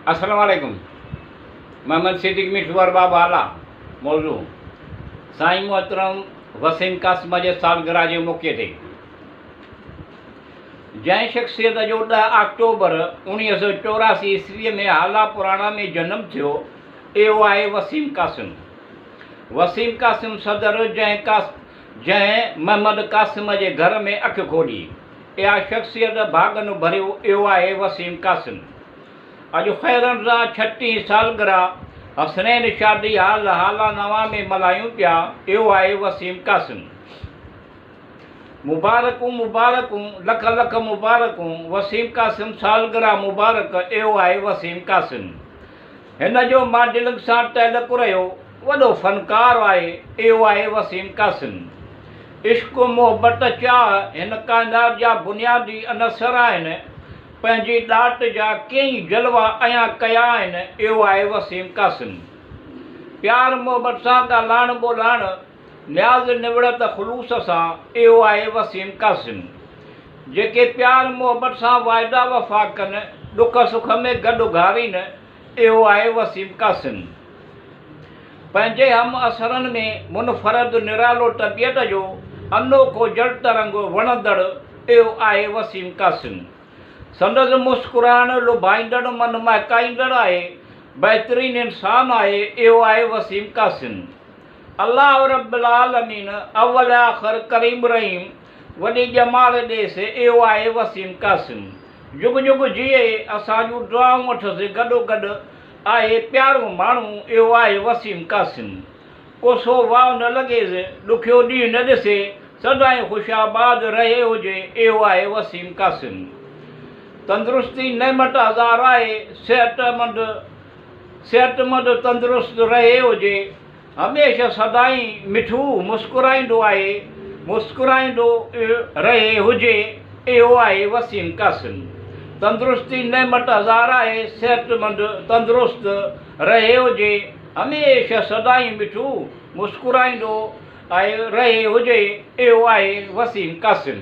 السلام عليڪم محمد صديق مٺو ارباب هالا موضوع سائين محترم وسيم قاسم جي سالگرهه جي موقعي تي جنهن شخصيت جو 10 آڪٽوبر 1984 عيسوي ۾ هالا پراڻا ۾ جنم ٿيو اهو آهي وسيم قاسم. وسيم قاسم صدر جنهن محمد قاسم جي گهر ۾ اک کولي. اها شخصيت ڀاڳن ڀريو اهو آهي وسيم قاسم. اڄ خيرن سان ڇٽيهين سالگرهه حسنين شادي هال هالا نوان ۾ ملهايون پيا اهو آهي وسيم قاسم. مبارڪون مبارڪون لک لک مبارڪون وسيم قاسم سالگرهه مبارڪ اهو آهي وسيم قاسم. هن جو ماڊلنگ سان تعلق رهيو، وڏو فنڪار آهي، اهو آهي وسيم قاسم. عشق، محبت، چاهه هن ڪائنات جا بنيادي عنصر آهن، پنهنجي ڏات جا ڪيئي جلوا عيان ڪيا آهن، اهو آهي وسيم قاسم. پيار محبت سان ڳالهائڻ ٻولهائڻ، نياز نوڙت خلوص سان، اهو آهي وسيم قاسم. جيڪي پيار محبت سان واعدا وفا ڪن، ڏک سک ۾ گڏ گهارين، اهو آهي وسيم قاسم. پنهنجي هم عصرن ۾ منفرد نرالو طبيعت جو انوکو جلترنگ وڻندڙ، اهو آهي وسيم قاسم. سندس مسڪرائڻ لڀائيندڙ من مهڪائيندڙ آهي، بهترين انسان آهي، اهو آهي وسيم قاسم. الله رب العالمين اول آخر ڪريم رحيم وڏي ڄمار ڏيس اهو آهي وسيم قاسم جڳ جڳ جيئي اسان جون دعائون اٿس گڏو گڏ آهي پيارو ماڻهو اهو آهي وسيم قاسم ڪوسو واء نه لڳيس ڏکيو ڏينهن نه ڏسي سدائين خوش آباد رهي هجي اهو آهي وسيم قاسم تندرستي نعمت هزار آهي صحتمند صحتمند تندرست رهي هجي هميشه سدائين مٺو مسڪرائيندو آهي، مسڪرائيندو رهي هجي، اهو آهي وسيم قاسم. تندرستي نعمت هزار آهي، صحتمند تندرست رهي هجي، هميشه سدائين مٺو مسڪرائيندو آهي رهي هجي، اهو آهي وسيم قاسم.